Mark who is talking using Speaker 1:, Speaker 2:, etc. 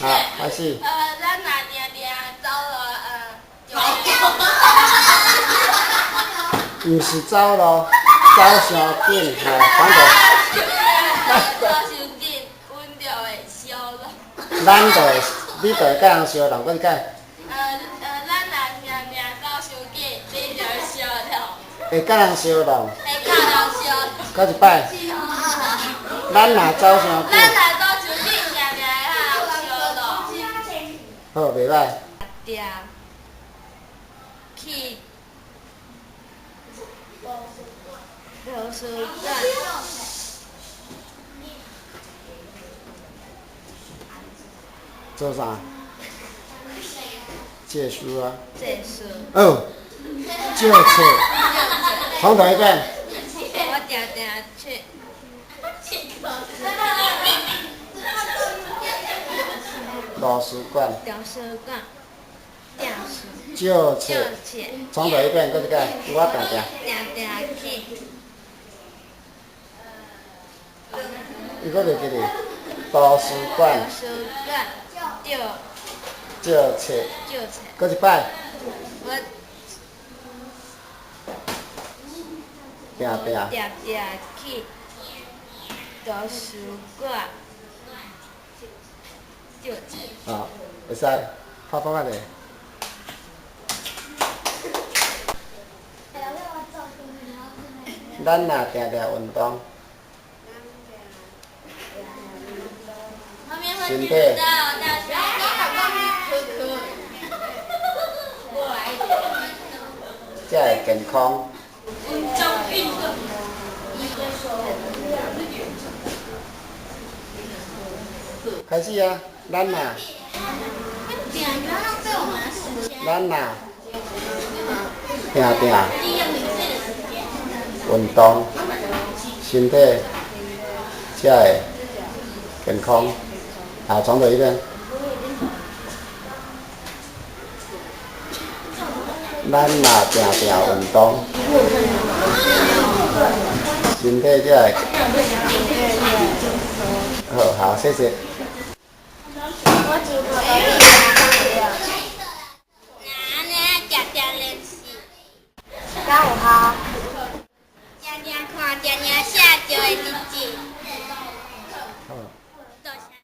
Speaker 1: 好，開始。
Speaker 2: 咱若定定走路，
Speaker 1: 毋是走路，走傷緊，吼，反正。
Speaker 2: 走傷緊，阮就會燒咯。
Speaker 1: 咱就會，你就會佮人相弄，閣一擺。
Speaker 2: 咱若定定走傷緊，你就會燒咯。
Speaker 1: 會佮人相弄。
Speaker 2: 會佮人相。
Speaker 1: 閣一擺。咱若走傷緊。
Speaker 2: 咱若走傷緊，定定會佮人相弄。
Speaker 1: 好，袂歹。
Speaker 2: 定去圖書館。
Speaker 1: 做啥？借書啊。
Speaker 2: 借書。
Speaker 1: 哦，借冊。重頭一遍。
Speaker 2: 我定定去。
Speaker 1: 圖書館。
Speaker 2: 圖書館。借書。
Speaker 1: 借冊。重頭一遍，閣一擺，我定定。
Speaker 2: 定定去。
Speaker 1: 伊閣袂記得。圖書館。
Speaker 2: 圖書館。借。
Speaker 1: 借冊。
Speaker 2: 借冊。
Speaker 1: 閣一擺。
Speaker 2: 我。
Speaker 1: 定定。
Speaker 2: 定定去圖書館借冊。
Speaker 1: 好，會使，拍拍下咧。咱若定定運動，身體才會健康。開始啊！咱若，咱若定定運動，身體才會健康。好，重頭一遍。咱若定定運動，身體才會。好，好，謝謝。
Speaker 3: 我真